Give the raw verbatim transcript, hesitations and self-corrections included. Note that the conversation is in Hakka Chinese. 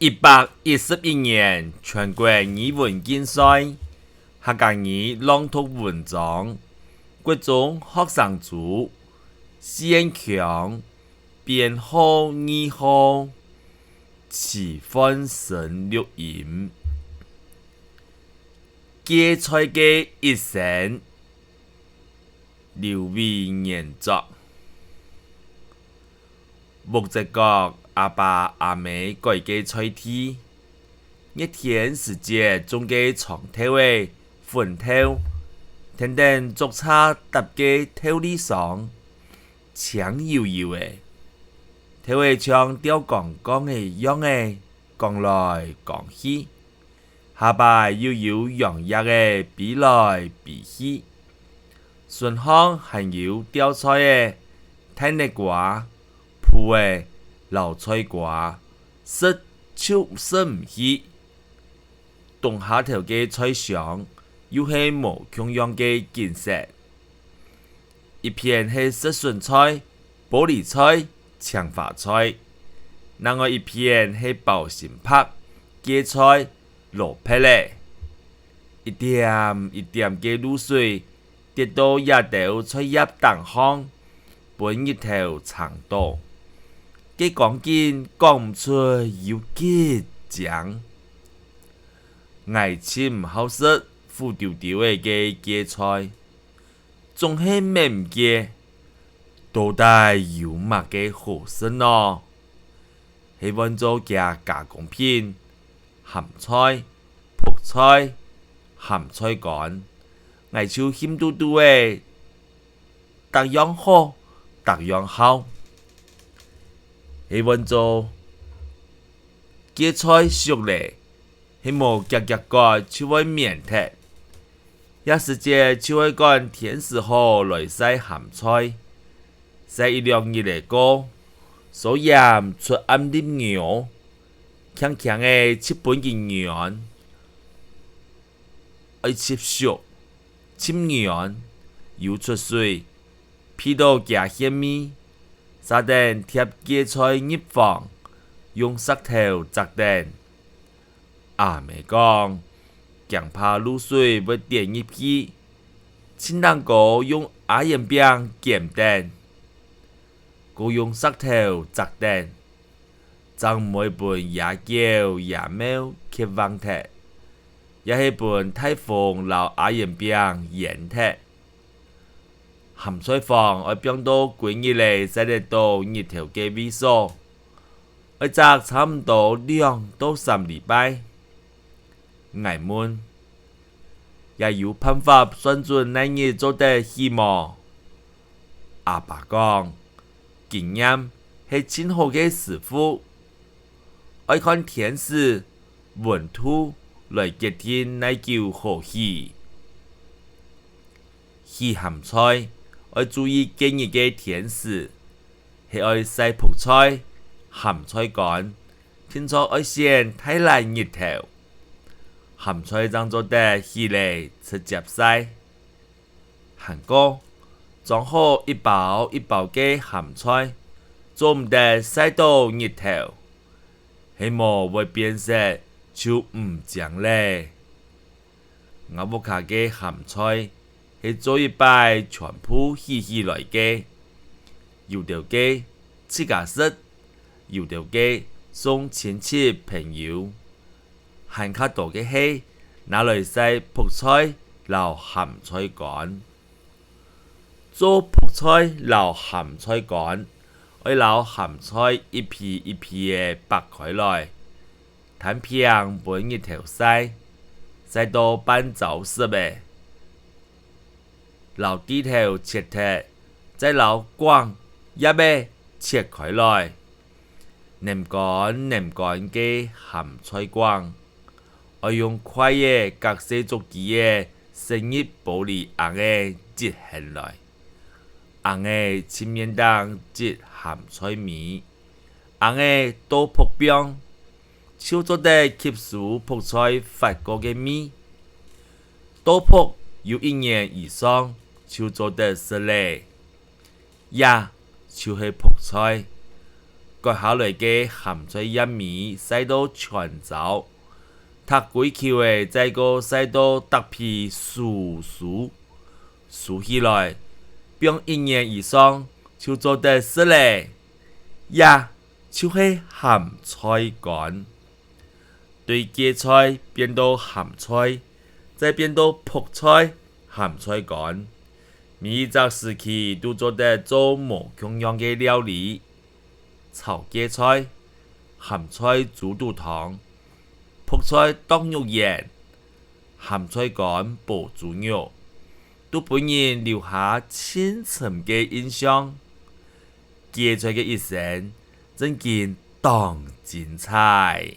一百一十一年全國語文競賽，客家語朗讀文章，國中學生組，四縣腔，編號二號，徐煥昇錄音。芥菜个一生，劉偉原作。 屋仔角阿爸阿姆改个菜地，熱天時節種个長豆仔、粉豆，跈等竹杈搭个豆籬上，青油油仔。豆仔像吊槓槓仔樣仔，槓來槓去。 下擺又有揚蝶仔飛來飛去。脣項還有吊菜仔、大竻瓜、瓠仔摎菜瓜，食就食毋去。冬下頭个菜廂又係無共樣个景色。 一片係食筍菜、玻璃菜、青花菜，另外一片係包心白、芥菜、蘿蔔仔。一點一點个露水跌到這兜菜葉頂項，分日頭晟著。該光景講毋出有幾靚。𠊎盡毋好食苦丟丟仔个芥菜， 總係搣毋結，到底有麼个好食呢？係換做厥加工品，鹹菜、覆菜、鹹菜乾，𠊎就興嘟嘟仔，逐樣好，逐樣好。係換做芥菜熟咧， 係無遽遽割就會綿忒。這時節就會趕天時好來曬鹹菜，曬一兩日仔過，挲鹽出暗熝牛，輕輕仔緝分佢軟，愛緝熟，緝軟，又出水，鼻著厥芡味，續等疊芥菜入房，用石頭矺等。 阿姆講，驚怕露水會跌入去，盡頂高用阿圓餅撿等，過用石頭矺等，正毋會分野狗野貓㧒橫忒，也係分大風摎阿圓餅掀忒。 鹹菜房愛放到歸日仔曬得著日頭个位所，愛摘差毋多兩到三禮拜。𠊎問：「也有辦法算準哪日做得起無？」阿爸講：「經驗係盡好个師傅，愛看天時、溫度來決定哪久好起。」 起鹹菜，愛注意該日个天時，係愛曬覆菜、鹹菜乾，定著愛選大坹日頭，鹹菜正做得起來直接曬。還過，裝好一包一包个鹹菜，做毋得曬著日頭，係無會變色就毋靚咧。 吾屋下个鹹菜係做一擺全部起起來个，有兜个自家食，有兜个送親戚朋友，還較多个係拿來曬覆菜摎鹹菜乾。 做覆菜摎鹹菜乾，愛摎鹹菜一皮一皮仔剝開來，攤平分日頭曬，曬到半燥濕仔，摎蒂頭切忒，再摎梗、葉仔切開來。 淰乾淰乾个鹹菜梗，愛用筷仔㧡細竹枝仔，伸入玻璃罌仔擠掀來。罌仔盡面頂擠鹹菜尾，罌仔倒覆放，就做得吸收覆菜發過个味。倒覆有一年以上，就做得食咧。 這就係覆菜。割下來个鹹菜葉尾曬到全燥，䌈歸球仔，再過曬到逐皮酥酥，收起來，放一年以上就做得食咧。這就係鹹菜乾。對芥菜變到鹹菜，再變到覆菜、鹹菜乾，每一隻時期都做得做無共樣个料理。炒芥菜、鹹菜豬肚湯、覆菜剁肉圓、鹹菜乾煲豬肉，都分人留下盡深个印象。芥菜个一生真經當精彩。